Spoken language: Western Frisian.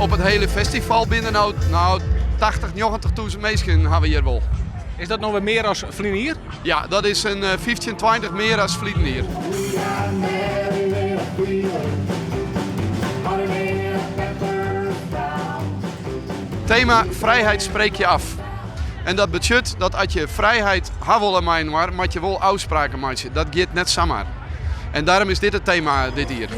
Op it hiele festival binne no, no 80, 90.000 minsken hawwe we hjir wol. Is dat no wer mear as ferline jier? Ja, dat is in 15, 20 mear as ferline jier. Tema 'Vrijheid spreek je af'. En dat betsjut dat as je frijheid ha wolle mei-inoar, moat je wol ôfspraken meitsje. Dat giet net samar. En dêrom is dit it tema dit jier.